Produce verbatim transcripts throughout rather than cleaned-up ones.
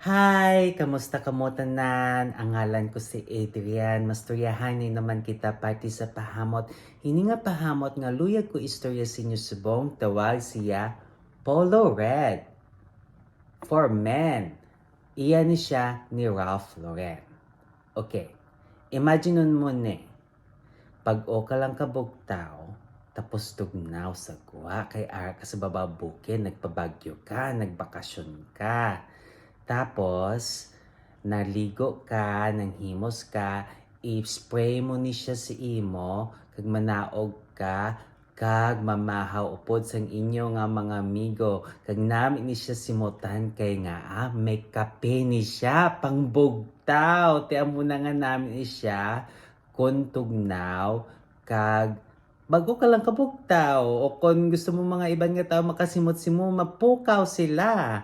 Hi! Kamusta kamo tanan? Ang ngalan ko si Adrian. Mastoryahanay naman kita parte sa pahamot. Ini nga pahamot nga luyag ko istorya sa inyo subong, tawag siya Polo Red. For men, iya ni siya ni Ralph Lauren. Okay, imagine mo ni. Bag-o ka lang kabugtaw, tapos tugnaw sa gwa, kay ara ka sa baba bukid, nagpabagyo ka, nagbakasyon ka. Tapos, naligo ka, nanghimos ka, i-spray mo ni siya sa imo, kag manaog ka, kag mamahaw upod sang inyo nga mga amigo, kag nami ni siya simutan kay nga, ah, may kape ni siya, pangbugtaw. Ti amo na nga nami ni siya, kon tugnaw, kag bag-o ka lang kabugtaw, o kon gusto mo mga iban nga tawo makasimot-simot, mapukaw sila.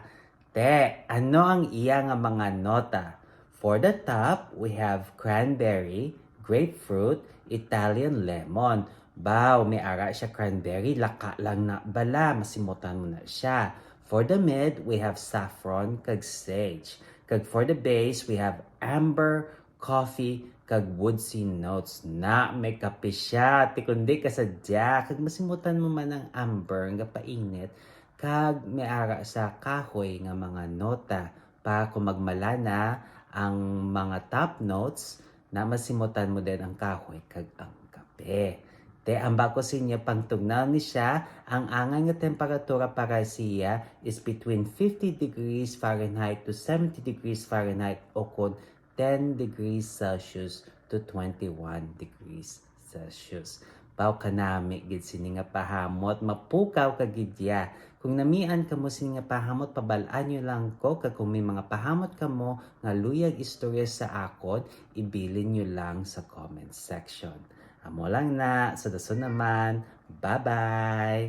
Te, ano ang iya nga mga nota? For the top, we have cranberry, grapefruit, Italian lemon. Baw, may ara siya cranberry, laka lang na bala, masimutan mo na siya. For the mid, we have saffron kag sage. Kag for the base, we have amber, coffee, kag woodsy notes. Na, may kape siya. Ti kundi ka sadya, kag masimutan mo man ang amber nga painit, kag may ara sa kahoy nga mga nota. Pa kung magmala na ang mga top notes, na masimutan mo din ang kahoy kag ang kape. Te, amba ko sa inyo, pangtugnaw ni siya, ang angay nga temperatura para siya is between fifty degrees Fahrenheit to seventy degrees Fahrenheit o kon ten degrees Celsius to twenty-one degrees Celsius. Baw, kanami gid sini nga pahamot, mapukaw ka gid ya. Kung namian kamo sini nga pahamot, pabal-an nyo lang ko, kag kung may mga pahamot kamo nga luyag istorya sa akon, ibilin nyo lang sa comment section. Amo lang na, sa dason naman, bye-bye!